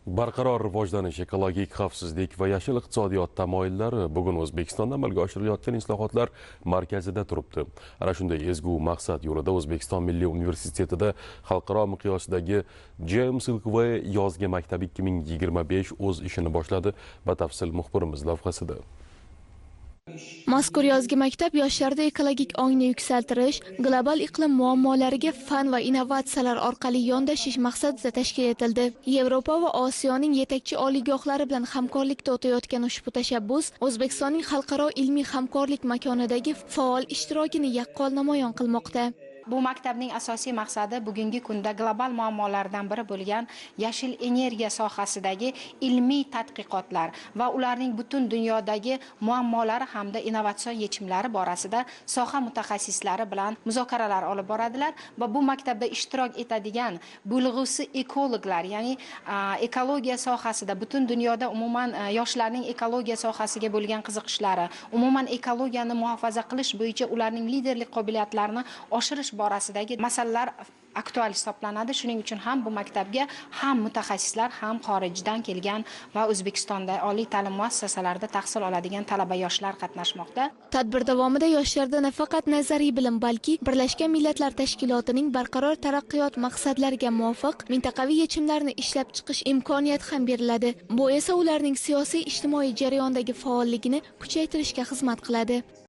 Barqaror rivojlanish, ekologik xavfsizlik va yashil iqtisodiyot tamoyillari bugun O'zbekistonda amalga oshirilayotgan islohotlar markazida turibdi. Ana shunday ezgu maqsad yo'lida O'zbekiston Milliy Universitetida xalqaro miqyosidagi James Silkway yozgi maktabi 2025 o'z ishini boshladi. Batafsil muxbirimiz lavhasida. Mazkur yozgi maktab yoshlarda ekologik ongni yuksaltirish, global iqlim muammolariga fan va innovatsiyalar orqali yondashish maqsadida tashkil etildi. Yevropa va Osiyoning yetakchi oliygohlari bilan hamkorlikda o'tayotgan ushbu tashabbus O'zbekistonning xalqaro ilmiy hamkorlik makonidagi faol ishtirokini yaqqol namoyon qilmoqda. Bu maktabning asosiy maqsadi bugungi kunda global muammolardan biri bo'lgan yashil energiya sohasidagi ilmiy tadqiqotlar va ularning butun dunyodagi muammolari hamda innovatsion yechimlari borasida soha mutaxassislari bilan muzokaralar olib boradilar va bu maktabda ishtirok etadigan bo'lg'usi ekologlar, ya'ni ekologiya sohasida butun dunyoda umuman yoshlarning ekologiya sohasiga bo'lgan qiziqishlari, umuman ekologiyani muhofaza qilish bo'yicha ularning liderlik qobiliyatlarini oshirish borasidagi masalalar aktual hisoblanadi. Shuning uchun ham bu maktabga ham mutaxassislar, ham xorijdan kelgan va O'zbekistonda oliy ta'lim muassasalarida tahsil oladigan talaba yoshlar qatnashmoqda. Tadbir davomida yoshlarda nafaqat nazariy bilim, balki Birlashgan Millatlar Tashkilotining barqaror taraqqiyot maqsadlariga muvofiq mintaqaviy yechimlarni ishlab chiqish imkoniyati ham beriladi. Bu esa ularning siyosiy ijtimoiy jarayondagi faolligini kuchaytirishga xizmat qiladi.